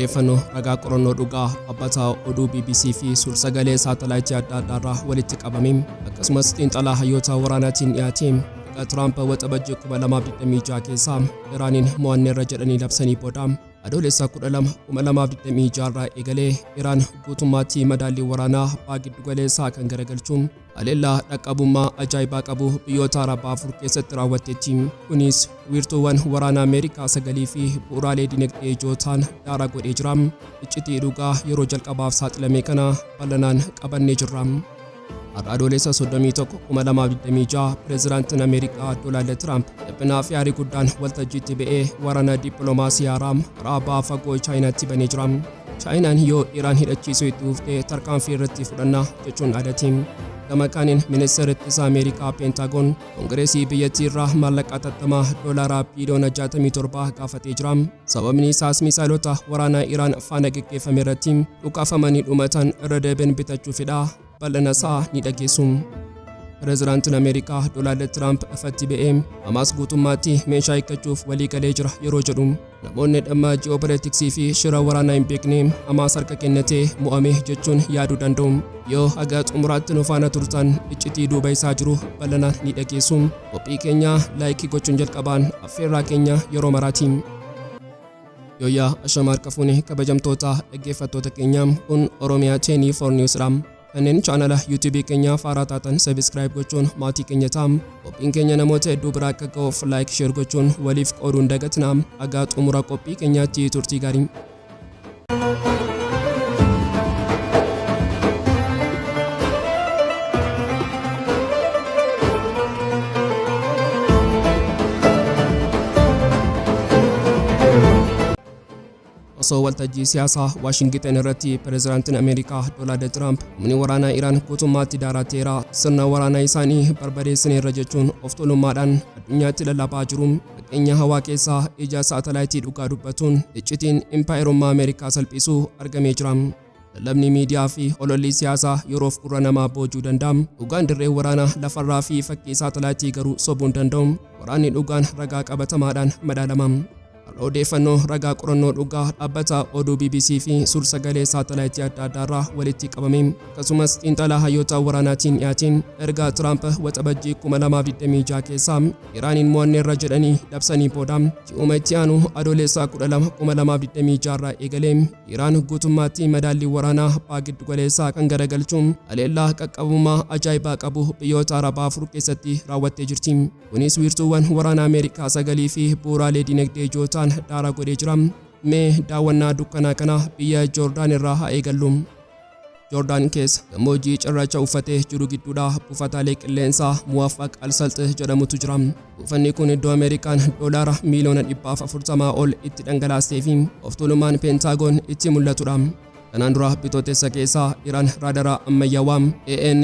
Odeeffannoo ragaa qorannoo dhugaa dhaabbata oduu BBC fi suur-sagalee saatalaayitii adda addaarraa walitti qabame, akkasumas xiinxalaa hayyoota waraanaatiin dhiyaate, erga Tiraamp Waxabajjii 2026 keessa Iraaniin mo'anneerra jedhanii labsanii booda Adoolessa 12, 2026 irraa eegalee Iraan guutummaatti madaallii waraanaa baha giddugaleessaa kan garagalchu haleellaa dhaqqabummaa ajaa'ibaa qabu biyyoota Arabaa afur keessatti raawwatteetti. Kunis wiirtuuwwan waraana Ameerikaa sagalii fi bu'uuraalee dinagdee ijoo ta'an daaraa godhee jira. Iccitii dhugaa yeroo jalqabaaf saaxilame kana bal'inaan qabannee jirra. Har'a Adoolessa 31, 2026 Pireezidaantiin Ameerikaa Doonaald Tiraamp dhiphinaa fi aarii guddaan waltajjiitti ba'ee waraana dippiloomaasii haaraa karaa baha fagoo Chaayinaatti banee jira. Chaayinaan yoo Iraan hidhachiisuu itti fufte tarkaanfii irratti fudhanna jechuun dhaadate. Gama kaaniin Ministeerri Ittisa Ameerikaa Peentaagoon Kongireesii biyyattii irraa maallaqa hatattamaa doolaara biiliyoona 67 gaafatee jira. Sababni isaas misaayilota waraanaa Iraan faana geggeeffame irratti dhukaafamanii dhumatan irra deebiin bitachuufidha. Bal'ina isaa ni dhageessu. Pireezidaantiin Ameerikaa Doonaald Tiraamp ifatti ba'ee Hamaas guutummaatti meeshaa hiikkachuuf walii galee jira yeroo jedhu, namoonni dhimma ji'oopolitiksii fi shira waraanaa hin beekne Hamaas harka kennatee mo'ame jechuun yaaduu danda'u. Yoo haga xumuraatti nu faana turtan iccitii duuba isaa jiru bal'inaan ni dhageessu. Qophii keenya laayikii gochuun jalqabaan affeerraa keenya yeroo maraati. Yooyyaa, ashama harka fuune kabajamtoota dhaggeeffattoota keenya, kun Oromiyaa 24 News dha. Kanneen chaanala YouTube keenya faaraa taatan subscribe gochuun maatii keenya ta'a. Qophiin keenya namoota hedduu biraa akka ga'uuf like, share gochuun waliif qooduun dagatina. Haga xumura qophii keenyaatti turtii gaarii. Osoo waltajjii siyaasaa Waashingitan irratti Pireezidaantiin Ameerikaa Doonaald Tiraamp humni waraanaa Iraan guutummaatti daarateera, sirna waraanaa isaanii barbadeessineerra jechuun of tuulummaadhaan addunyaatti lallabaa jiru, fakkeenya hawaa keessaa ija saatalaayitii dhugaa dubbatuun iccitiin impaayerummaa Ameerikaa salphisu argamee jira. Lallabni miidiyaa fi hololli siyaasaa yeroof gurra namaa boojuu danda'a. Dhugaan dirree waraanaa lafarraa fi fakkii saatalaayitii garuu sobuu hin danda'u. Waraanni dhugaan ragaa qabatamaadhaan madaalama. Har'a odeeffannoo ragaa qorannoo dhugaa dhaabbata oduu BBC fi suur-sagalee saatalaayitii adda addaarraa walitti qabame, akkasumas xiinxala hayyoota waraanaatiin dhiyaateen, erga Tiraamp Waxabajjii 2026 keessa Iraaniin mo'anneerra jedhanii labsanii booda ji'uma itti aanu Adoolessa 12, 2026 irraa eegalee Iraan guutummaatti madaallii waraanaa baha giddugaleessaa kan garagalchu haleellaa qaqqabummaa ajaa'ibaa qabu biyyoota Arabaa afur keessatti raawwattee jirti. Kunis wiirtuuwwan waraana Ameerikaa sagalii fi bu'uuraalee dinagdee ijoo ta'an daaraa godhee jira. Mee daawwannaa dukkanaa kana biyya Joordaan irraa haa eegallu. Joordaan keessa gammoojjii cirracha uffatee jiru gidduudhaa buufataalee qilleensaa Muwaffaq al-Salx jedhamutu jira. Buufanni kun iddoo Ameerikaan doolaara miiliyoona 140 ol itti dhangalaastee fi of tuulummaan Peentaagoon itti mul'atudha. Kanaan dura Bitootessa keessa Iraan raadara ammayyaawaa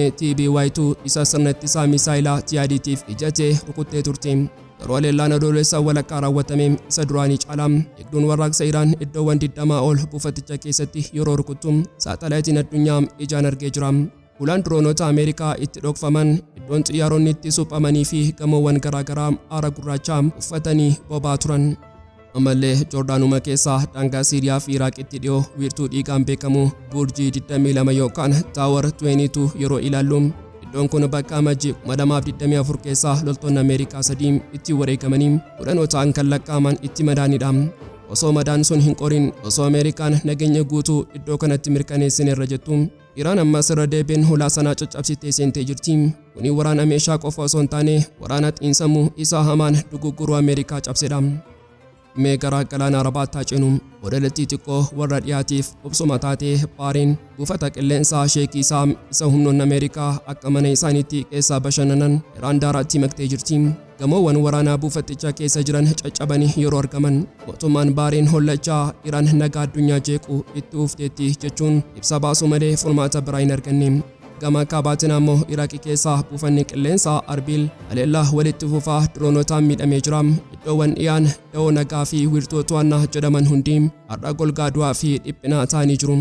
ANTBY-2 isa sirna ittisaa misaayilaa TIADtiif ijate rukuttee turte. Garuu haleellaan Adoolessa walakkaa raawwatame isa duraanii caala. Eegduun Warraaqsa Iraan iddoowwan 20 ol buufaticha keessatti yeroo rukuttu saatalaayitiin addunyaa ijaan argee jira. Hulaan diroonota Ameerikaa itti dhokfaman, iddoon xiyyaaronni itti suphamanii fi gamoowwan garaagaraa aara gurraacha uffatanii boba'aa turan. Ammallee Joordaanuma keessaa daangaa Siiriyaa fi Iraaqitti dhiyoo wiirtuu dhiigaan beekamu Buurjii 22 yookaan Tower 22 yeroo ilaallu, iddoon kun bakka Amajjii 2024 keessa loltoonni Ameerikaa sadii itti wareegamanii kudhanootaan kan lakkaa'aman itti madaa'anidha. Osoo madaan sun hin qorin, osoo Ameerikaan nageenya guutuu iddoo kanatti mirkaneessineerra jettu, Iraan ammas irra deebiin hulaa sanaa caccabsitee seentee jirti. Kuni waraana meeshaa qofa osoo hin taane waraana xiinsammuu isa hamaan dugugguruu Ameerikaa cabsedha. Mee gara galaana Arabaatti haa ceenu. Odolattii xiqqoo warra dhiyaatiif qubsuma taate Baareen buufata qilleensaa Sheek Iisaa isa humnoonni Ameerikaa akka mana isaaniitti keessa bashannanan Iraan daaraatti maktee jirti. Gamoowwan waraanaa buufaticha keessa jiran caccabanii yeroo argaman, mootummaan Baareen hollachaa Iraan nagaa addunyaa jeequu itti fufteetti jechuun ibsa baasuu malee furmaata biraa hin arganne. Gama kaabaatiin ammoo Iraaqi keessaa buufanni qilleensaa Arbiil haleellaa walitti fufaa diroonotaan miidhamee jira. Iddoowwan dhiyaan dawoo nagaa fi wiirtuu to'annaa jedhaman hundi har'a golgaa du'aa fi dhiphinaa ta'anii jiru.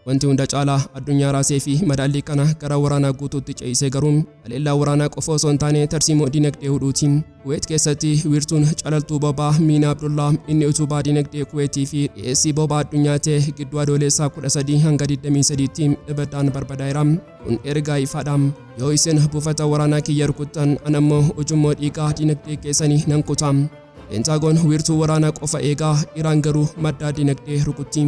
Wanti hunda caalaa addunyaa raasee fi madaallii kana gara waraanaa guutuutti ce'isee garuu haleellaa waraanaa qofa osoo hin taane tarsiimoo dinagdee hudhuuti. Kuweet keessatti wiirtuun calaltuu boba'aa Miinaa Abdullaa inni utubaa dinagdee Kuweetii fi dhiyeessii boba'aa addunyaa ta'e gidduu Adoolessaa 13 hanga 23tti ibiddaan barbadaa'eera. Kun ergaa ifaadha. Yoo isin buufata waraanaa kiyya rukuttan, anammoo ujummoo dhiigaa dinagdee keessanii nan kuta. Peentaagoon wiirtuu waraanaa qofa eegaa, Iraan garuu madda dinagdee rukutti.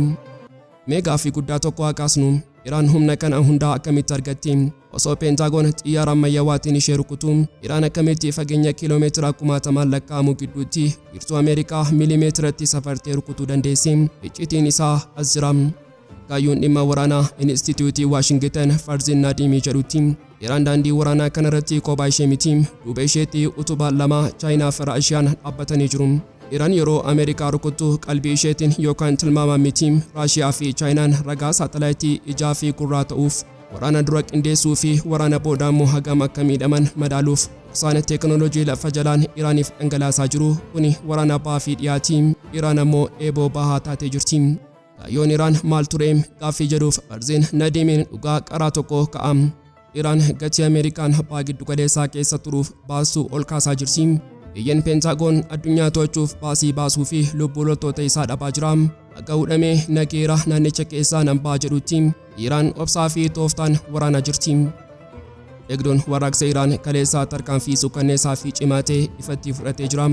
Mee gaaffii guddaa tokko haa kaasnu. Iraan humna kana hundaa akkamitti argatti? Osoo Peentaagoon xiyyaara ammayyaawaatiin ishee rukutu, Iraan akkamitti fageenya kiiloomeetira kumaatamaan lakkaa'amu gidduutti wiirtuu Ameerikaa miilimeetiratti safartee rukutuu dandeessi? Icciitiin isaa as jira. Kaayyuun dhimma waraanaa Inistituutii Waashingitan Farzin Naadiimii jedhutti, Iraan daandii waraanaa kanarratti kophaa ishee miti. Duuba isheetti utubaan lama, Chaayinaa fi Raashiyaan dhaabbatanii jiru. Iraan yeroo Ameerikaa rukuttu qalbii isheetiin yookaan tilmaamaan miti. Raashiyaa fi Chaayinaan ragaa saatalaayitii ijaa fi gurraa ta'uuf, waraana dura qindeessuu fi waraana booda immoo hagam akka miidhaman madaaluuf dhoksaan teeknooloojii lafa jalaan Iraaniif dhangalaasaa jiru. Kuni waraana bahaa fi dhiyaati. Iraan ammoo eeboo bahaa taatee jirti. Kaayyoon Iraan maal ture gaaffii jedhuuf Farzin Nadiimiin dhugaa qaraa tokko ka'a. Iraan gatii Ameerikaan baha giddugaleessaa keessa turuuf baastu ol kaasaa jirti. Biyyeen Peentaagoon addunyaa to'achuuf baasii baasuu fi lubbuu loltoota isaa dhabaa jira. Akka hudhamee nageera naannicha keessaa nan ba'a jedhutti Iraan obsaa fi tooftaan waraanaa jirti. Eegduun warraaqsa Iraan kaleessaa tarkaanfii suukanneessaa fi cimaa ta'e ifatti fudhatee jira.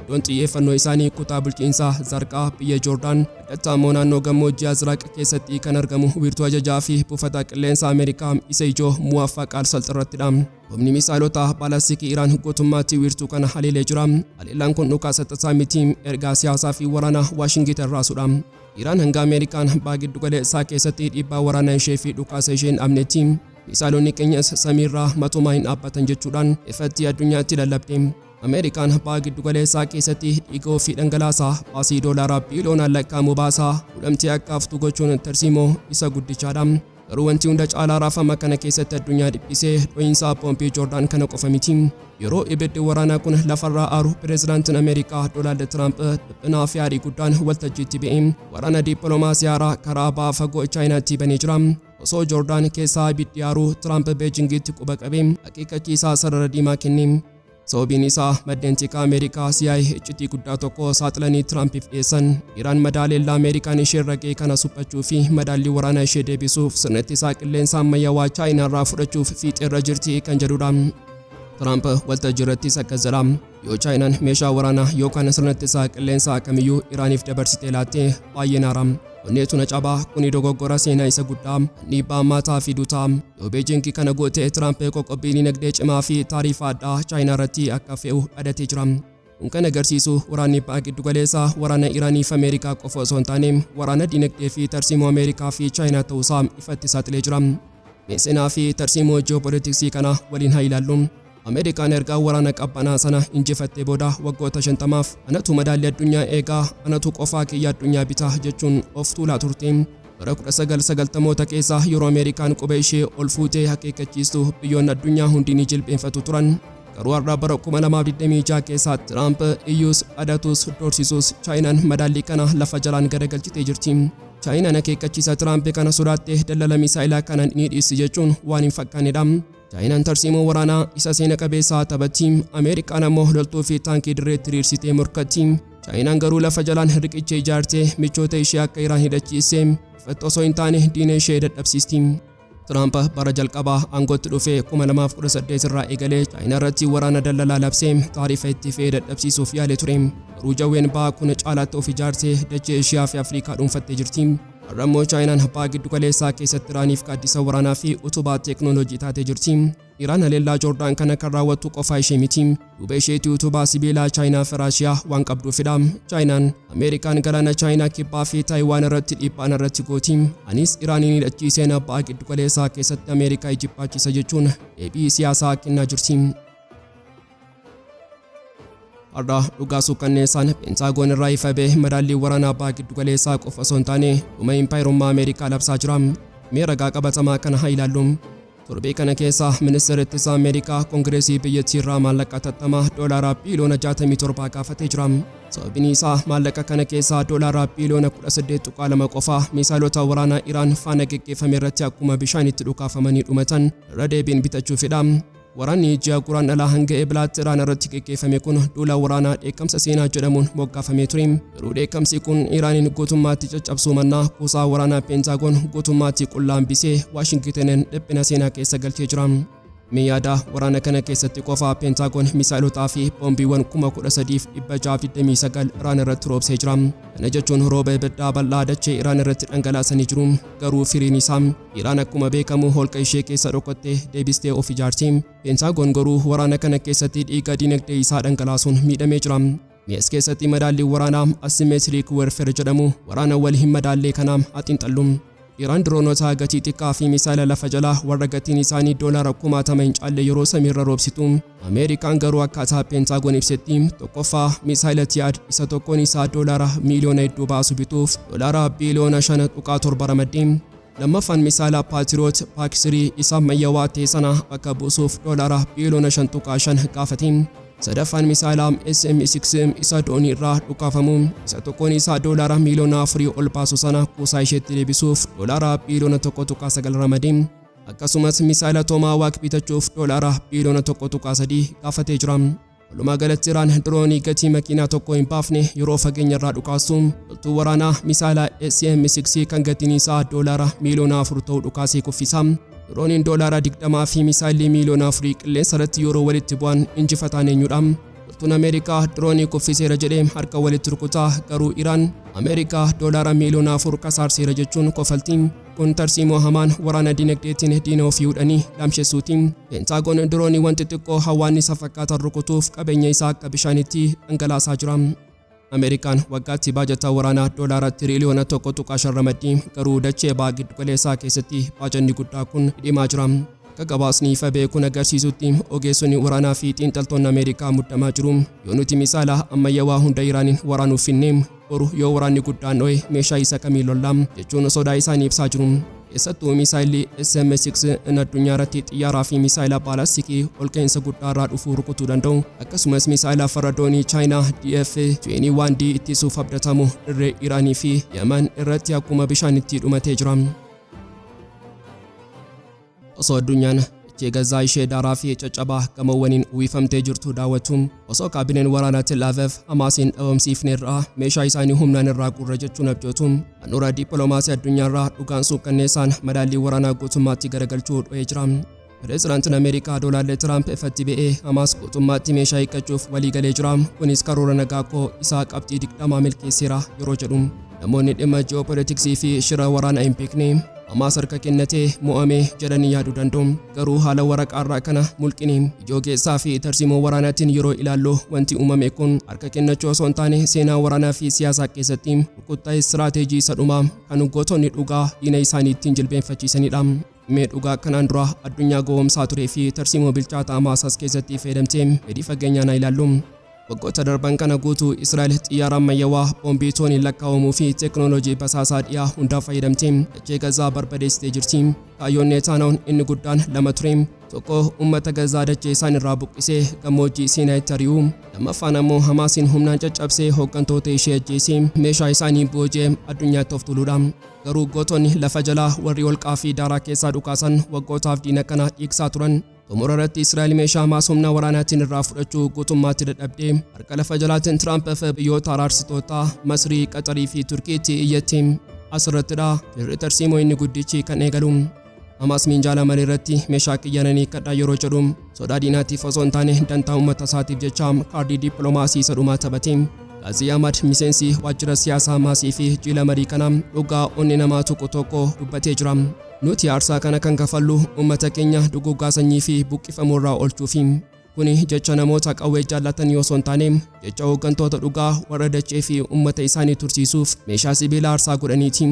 Iddoon xiyyeeffannoo isaanii kutaa bulchiinsaa Zarqaa biyya Joordaan, addatti ammoo naannoo gammoojjii Azraaq keessatti kan argamu wiirtuu ajajaa fi buufata qilleensa Ameerikaa isa ijoo Muwaffaq al-Salt irrattidha. Humni misaayilota baalastikii Iraan guutummaatti wiirtuu kana haleelee jira. Haleellaan kun dhukaasa tasaa miti, ergaa siyaasaa fi waraanaa Waashingitan raasudha. Iraan hanga Ameerikaan baha giddugaleessaa keessatti dhiibbaa waraanaa ishee fi dhukaasa ishee hin dhaabnetti, misaayilonni keenyas samiirraa matumaa hin dhaabbatan jechuudhaan ifatti addunyaatti lallabde. Ameerikaan baha giddugaleessaa keessatti dhiiga ofii dhangalaasaa, baasii doolaaraa biiliyoonaan lakkaa'amu baasaa, hudhamtee akka haftu gochuun tarsiimoo isa guddichaadha. Garuu wanti hunda caalaa raafama kana keessatti addunyaa dhiphisee dho'iinsa poompii Joordaan kana qofa miti. Yeroo ibiddi waraanaa kun lafarraa aaru pireezidaantiin Ameerikaa Doonaald Tiraamp dhiphinaa fi aarii guddaan waltajjiitti ba'e waraana dippiloomaasii haaraa karaa baha fagoo Chaayinaatti banee jira. Osoo Joordaan keessaa ibiddi aaruu Tiraamp Beejingitti quba qabee akeekkachiisaa sarara diimaa kenne. Sababiin isaa maddeen tikaa Ameerikaa CIA iccitii guddaa tokko saaxilanii Tiraampiif dhiyeessan. Iraan madaa haleellaa Ameerikaan isheerra ga'e kana suphachuu fi madaallii waraanaa ishee deebisuuf sirna ittisaa qilleensa ammayyaawaa Chaayinaarraa fudhachuuf fiixeerra jirti kan jedhudha. Tiraamp waltajjii irrattis akkas jedha. Yoo Chaayinaan meeshaa waraanaa yookaan sirna ittisaa qilleensaa kamiyyuu Iraaniif dabarsitee laatte baay'een aara. Onneetu na cabaa, kuni dogoggora seenaa isa guddaa, dhiibbaa hammaataa fidu ta'a. Yoo Beejingi kana goote, Tiraamp qoqqobbii dinagdee cimaa fi taarifa addaa Chaayinaa irratti akka fe'u dhadatee jira. Kun kan agarsiisu waraanni baha giddugaleessaa waraana Iraanii fi Ameerikaa qofa osoo hin taane waraana dinagdee fi tarsiimoo Ameerikaa fi Chaayinaa ta'uusaa ifatti saaxilee jira. Mee seenaa fi tarsiimoo ji'oopolitiksii kana waliin haa ilaallu. Ameerikaan erga waraana qabbanaa sana injifattee booda waggoota 50f anatu madaallii addunyaa eegaa, anatu qofaa kiyya addunyaa bita jechuun of tuulaa turte. Bara 1990moota keessa yeroo Ameerikaan quba ishee ol fuutee akeekkachiistu biyyoonni addunyaa hundi ni jilbeenfatu turan. Garuu har'a bara 2026 keessa Tiraamp iyyuus, dhadatus, doorsisus Chaayinaan madaallii kana lafa jalaan garagalchitee jirti. Chaayinaan akeekkachiisa Tiraamp kana sodaattee daldala misaa'ilaa kana ni dhiisti jechuun waan hin fakkaannedha. Chaayinaan tarsiimoo waraanaa isa seena qabeessaa taphatti, Ameerikaan ammoo loltuu fi taankii dirreetti hiriirsitee morkatti. Chaayinaan garuu lafa jalaan riqicha ijaartee michoota ishee akka Iraan hidhachiistee ifatti osoo hin taane diina ishee dadhabsiisti. Tiraamp bara jalqabaa aangootti dhufee 2018 irraa eegalee Chaayinaa irratti waraana daldalaa labsee taarifa itti fe'ee dadhabsiisuuf yaalee ture. Garuu jawween ba'aa kun caalaatti of ijaartee dachee Eeshiyaa fi Afrikaa dhuunfattee jirti. Har'a immoo Chaayinaan baha giddugaleessaa keessatti Iraaniif gaaddisa waraanaa fi utubaa teeknooloojii taatee jirti. Iraan haleellaa Joordaan kana kan raawwattu qofaa ishee miti. Duuba isheetti utubaa sibiilaa Chaayinaa fi Raashiyaa waan qabduufidha. Chaayinaan, Ameerikaan galaana Chaayinaa kibbaa fi Taayiwaan irratti dhiibbaa narratti gooti. Anis Iraaniin hidhachiiseen baha giddugaleessaa keessatti Ameerikaa ijibbaachisa jechuun deebii siyaasaa kennaa jirti. Har'a dhugaa suukkanneessaan Peentaagoon irraa ifa ba'e madaallii waraanaa baha giddugaleessaa qofa osoo hin taane dhuma impaayerummaa Ameerikaa labsaa jira. Mee ragaa qabatamaa kana haa ilaallu. Torbee kana keessa ministeerri ittisaa Ameerikaa Koongireesii biyyattii irraa maallaqa hatattamaa doolaara biiliyoona 67 gaafatee jira. Sababiin isaa maallaqa kana keessaa doolaara biiliyoona 18.2 qofa miisaalota waraanaa Iraan faana geggeeffame irratti akkuma bishaanitti dhukaafamanii dhumatan irra deebiin bitachuufidha. Waraanni ji'a Guraandhalaa hanga Eblaatti Iraan irratti geggeeffame kun duula waraanaa dheekkamsa seenaa jedhamuun moggaafamee ture. Garuu dheekkamsi kun Iraaniin guutummaatti caccabsuu mannaa kuusaa waraanaa Peentaagoon guutummaatti qullaa hambisee Waashingitenin dhiphina seenaa keessa galchee jira. Mee yaada, waraana kana keessatti qofa Peentaagoon misaayilotaa fi boombiiwwan 13,629 Iraan irratti roobsee jira. Kana jechuun rooba ibiddaa bal'aa dachee Iraan irratti dhangalaasanii jiru. Garuu firiin isaa Iraan akkuma beekamu holqa ishee keessa dhokattee deebistee of ijaarti. Peentaagoon garuu waraana kana keessatti dhiiga dinagdee isaa dhangalaasuun miidhamee jira. Mee as keessatti madaallii waraanaa asymmetric warfare jedhamu, waraana wal hin madaallee kana haa xiinxallu. Iraan diroonota gatii xiqqaa fi misaayila lafa jalaa warra gatiin isaanii doolaara kumaatama hin caalle yeroo samiirra roobsitu, Ameerikaan garuu akkaataa Peentaagoon ibsetti, tokkoffaa misaayila THAAD isa tokkoon isaa doolaara miiliyoona hedduu baasu bituuf doolaara biiliyoona 5.7 ramaddi. Lammaffaan misaayila Patriot PAC-3 isa ammayyawaa ta'e sana bakka buusuuf doolaara biiliyoona 5.5 gaafate. Sadaffaan misaayila SM-6 isa doonii irraa dhukaafamu isa tokkoon isaa doolaara miiliyoona 4 ol baasu sana kuusaa isheetti deebisuuf doolaara biiliyoona 1.9 ramade. Akkasumas misaayila Tomahawk bitachuuf doolaara biiliyoona 1.3 gaafatee jira. Walumaa galatti Iraan diroonii gatii makiinaa tokko hin baafne yeroo fageenya irraa dhukaastu, loltuu waraanaa misaayila SM-6 kan gatiin isaa doolaara miiliyoona 4 ta'u dhukaasee kuffisa. Dirooniin doolaara 20 fi misaayilli miiliyoona 4 qilleensa irratti yeroo walitti bu'an injifataan eenyudha? Loltuun Ameerikaa diroonii kuffiseera jedhee harka walitti rukutaa, garuu Iraan Ameerikaa doolaara miiliyoona 4 kasaarseera jechuun kofalti. Kun tarsiimoo hamaan waraana dinagdeetiin diina ofii hudhanii laamshessuuti. Peentaagoon dirooniiwwan xixiqqoo hawwaannisa fakkaatan rukutuuf qabeenya isaa akka bishaanitti dhangalaasaa jira. Ameerikaan waggaatti baajata waraanaa doolaara tiriliyoona 1.5 ramaddi, garuu dachee baha giddugaleessaa keessatti baajanni guddaa kun hidhimaa jira. Akka gabaasni ifa ba'e kun agarsiisutti ogeessonni waraanaa fi xiinxaltoonni Ameerikaa muddamaa jiru. Yoo nuti misaala ammayyawaa hunda Iraaniin waraanuuf finne, boru yoo waraanni guddaan dho'e meeshaa isa kamiin lolla jechuun sodaa isaanii ibsaa jiru. Keessattuu misaayilli SM-6 in addunyaa irratti xiyyaaraa fi misaayila baalastikii olka'iinsa guddaa irraa dhufuu rukutuu danda'u, akkasumas misaayila farra doonii Chaayinaa DF-21D ittisuuf abdatamu dirree Iraanii fi Yaman irratti akkuma bishaanitti dhumatee jira. Osoo addunyaan dachee Gazaa ishee daaraa fi caccabaa gamoowwaniin uwwifamtee jirtu daawwattu, osoo kaabineen waraanaa Tel Aviv Hamaasiin dhabamsiifneerra, meeshaa isaanii humnaan irraa guurra jechuun abjootu, handhuura dippiloomaasii addunyaarraa dhugaan suukkanneessaan madaallii waraanaa guutummaatti garagalchuu dho'ee jira. Pireezidaantiin Ameerikaa Doonaald Tiraamp ifatti ba'ee Hamaas guutummaatti meeshaa hiikkachuuf waliigalee jira, kunis karoora nagaa koo isaa qabxii 20 milkeesseera yeroo jedhu, namoonni dhimma ji'oopolitiksii fi shira waraanaa hin beekne Hamaas harka kennatee mo'ame jedhanii yaaduu danda'u. Garuu haala waraqaarraa kana mulqine ijoo keessaa fi tarsiimoo waraanaatiin yeroo ilaallu, wanti uumame kun harka kennachuu osoo hin taane seenaa waraanaa fi siyaasaa keessatti rukuttaa istiraateejii isa dhumaa kan gootonni dhugaa diina isaanii ittiin jilbeenfachiisanidha. Mee dhugaa kanaan dura addunyaa gowwoomsaa turee fi tarsiimoo bilchaataa Hamaas as keessatti fayyadamtee gadi fageenyaan haa ilaallu. Waggoota darban kana guutuu Israa'el xiyyaara ammayyawaa, boombii tooniin lakkaa'amuu fi teeknooloojii basaasaa dhiyaa hundaa fayyadamtee dachee Gazaa barbadeessitee jirti. Kaayyoon Neetaanahuun inni guddaan lama ture. Tokko, uummata Gazaa dachee isaan irraa buqqisee gammoojjii Siinaayitti ari'uu. Lammaffaan ammoo Hamaasiin humnaan caccabsee hooggantoota ishee ajjeesee meeshaa isaanii booji'ee addunyaatti of tuuluudha. Garuu gootonni lafa jalaa warri holqaa fi daaraa keessaa dhukaasan waggootaaf diina kana dhiigsaa turan. Xumura irratti Israa'el meeshaa Hamaas humna waraanaatiin irraa fudhachuu guutummaatti dadhabdee harka lafa jalaatiin Tiraamp fi biyyoota araarsitootaa Masrii, Qaxarii fi Turkiitti iyyatti. Asirrattidha firri tarsiimoo inni guddichi kan eegalu. Hamaas minjaala marii irratti meeshaa kiyya nan hiikkadha yeroo jedhu, sodaa diinaatiif osoo hin taane dantaa uummata isaatiif jecha kaardii dippiloomaasii isa dhumaa taphate. Gaazii Ahmad, miseensi waajjira siyaasaa Hamaasii fi jiila marii kanaa, dhugaa onnee namaa tuqu tokko dubbatee jira. Nuti aarsaa kana kan kafallu uummata keenya duguuggaa sanyii fi buqqifamuu irraa oolchuufi. Kuni jecha namoota qawwee jaallatanii osoo hin taane, jecha hooggantoota dhugaa warra dachee fi uummata isaanii tursiisuuf meeshaa sibiilaa aarsaa godhaniiti.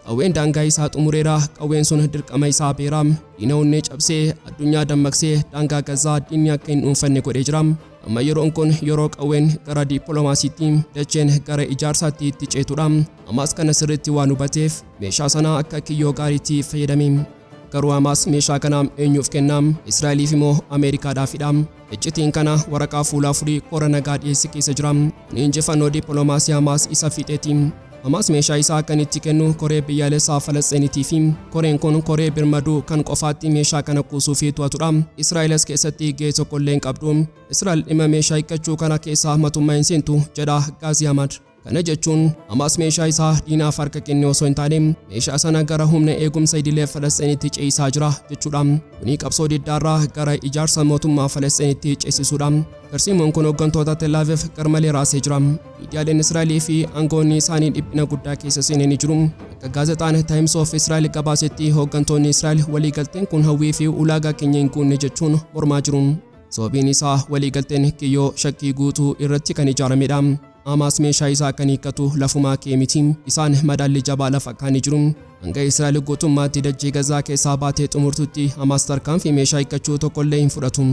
Qawween daangaa isaa xumureera, qawween sun dirqama isaa beera. Diina onnee cabsee, addunyaa dammaqsee, daangaa Gazaa diinni akka hin dhuunfanne godhee jira. Amma yeroon kun yeroo qawween gara dippiloomaasiitti, dacheen gara ijaarsaatti itti ceetudha. Hamaas kana sirriitti waan hubateef meeshaa sana akka kiyyoo gaariitti fayyadame. Garuu Hamaas meeshaa kana eenyuuf kenna? Israa'eliif immoo Ameerikaadhaafidha? Iccitiin kana waraqaa fuula afurii kora nagaa dhiyeesse keessa jira. Kun injifannoo dippiloomaasii Hamaas isa fiixeeti. Hamaas meeshaa isaa kan itti kennu koree biyyaalessaa Falasxiinitii fi koreen kun koree birmaduu kan qofaatti meeshaa kana kuusuu fi to'atudha. Israa'el as keessatti gahee tokkollee hin qabdu. Israa'el dhimma meeshaa hiikkachuu kana keessaa matummaa hin seentu, jedha Gaazii Ahmad. Kana jechuun Hamaas meeshaa isaa diinaaf harka kenne osoo hin taane meeshaa sana gara humna eegumsa idilee Falasxiinitti ce'isaa jira jechuudha. Kuni qabsoo diddaarraa gara ijaarsa mootummaa Falasxiinitti ceesisuudha. Tarsiimoon kun hooggantoota Tel Aviv garmalee raasee jira. Miidiyaaleen Israa'elii fi aangoonni isaanii dhiphina guddaa keessa seenanii jiru. Akka gaazexaan Times of Israel gabaasetti, hooggantoonni Israa'el waliigalteen kun hawwii fi ulaagaa keenya hin guunne jechuun mormaa jiru. Sababiin isaa waliigalteen kiyyoo shakkii guutuu irratti kan ijaaramedha. Hamaas meeshaa isaa kan hiikkatu lafumaa kee miti. Isaan madaalli jabaa lafa kaanii jiru. Hanga Israa'el guutummaatti dachee Gazaa keessaa baatee xumurtutti Hamaas tarkaanfii meeshaa hiikkachuu tokkollee hin fudhatu.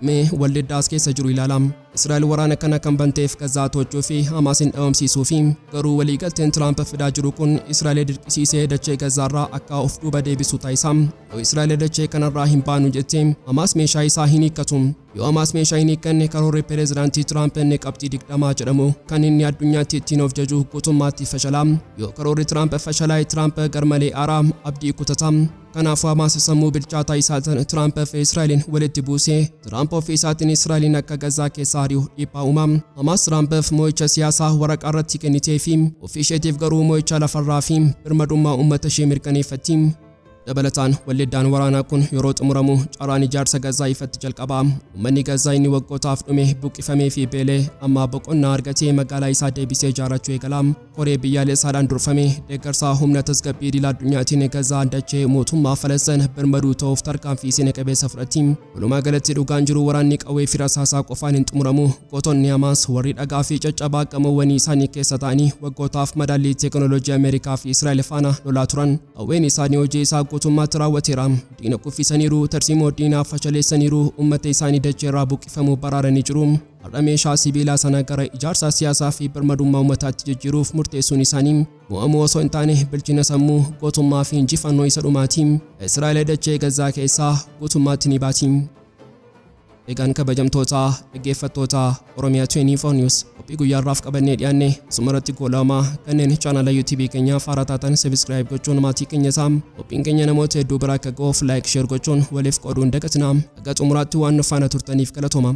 Mee waldiddaas keessa jiru ilaala. Israa'el waraana kana kan banteef Gazaa to'achuu fi Hamaas hin dhabamsiisuu fi garuu waliigalteen Tiraamp fidaa jiru kun Israa'el dirqisiisee dachee Gazaarraa akka of duuba deebisu taasisa. Yoo Israa'el dachee kanarraa hin baanu jettee, Hamaas meeshaa isaa hin hiikkatu. Yoo Hamaas meeshaa hin hiikkanne, karoorri pireezidaantii Tiraamp inni qabxii 20 jedhamu kan inni addunyaatti ittiin of jaju guutummaatti fashalaa. Yoo karoorri Tiraamp fashalaa'e, Tiraamp garmalee aaraa, abdii kutata. Kanaafuu Hamaas sammuu bilchaataa isaatiin Tiraamp fi Israa'eliin walitti buusee Tiraamp ofii isaatiin Israa'eliin akka Gazaa keessaa ari'u dhiibbaa uuma. Hamaas Tiraampiif mo'icha siyaasaa waraqaa irratti kennitee fi ofii isheetiif garuu mo'icha lafarraa fi birmadummaa uummata ishee mirkaneeffatti. Dabalataan, waldiddaan waraanaa kun yeroo xumuramu carraan ijaarsa Gazaa ifatti jalqaba. Uummanni Gazaa inni waggootaaf dhume, buqqifamee fi beelee amma boqonnaa argatee magaalaa isaa deebisee ijaarrachuu eegala. Koree biyyaalessaadhaan durfame deeggarsa humna tasgabbii idil addunyaatiin Gazaan dachee mootummaa Falasxiin birmaduu ta'uuf tarkaanfii seena qabeessa fudhatti. Walumaa galatti, dhugaan jiru waraanni qawwee fi rasaasaa qofaan hin xumuramu. Gootonni Hamaas warri dhagaa fi caccabaa gamoowwanii isaanii keessa ta'anii waggootaaf madaallii teekinooloojii Ameerikaa fi Israa'el faana lolaa turan. Qawween isaanii hojii isaa guutummaatti raawwateera. Diina kuffisaniiru, tarsiimoo diinaa fashaleessaniiru, uummata isaanii dacheerraa buqqifamuu baraaranii jiru. Har'a meeshaa sibiilaa sana gara ijaarsa siyaasaa fi birmadummaa uummataatti jijjiiruuf murteessuun isaanii mo'amuu osoo hin taane bilchina sammuu, gootummaa fi injifannoo isa dhumaati. Israa'el dachee Gazaa keessaa guutummaatti ni baati. Egaan kabajamtoota dhaggeeffattoota Oromiyaa 24 News, qophii guyyaarraaf qabannee dhiyaanne asumarratti goolamaa. Kanneen chaanala YouTube keenyaaf haaraa taatan subscribe gochuun maatii keenya ta'a. Qophiin keenya namoota hedduu bira akka ga'uuf like, share gochuun waliif qooduun dagatinaa. Haga xumuraatti waan nu faana turtaniif galatooma.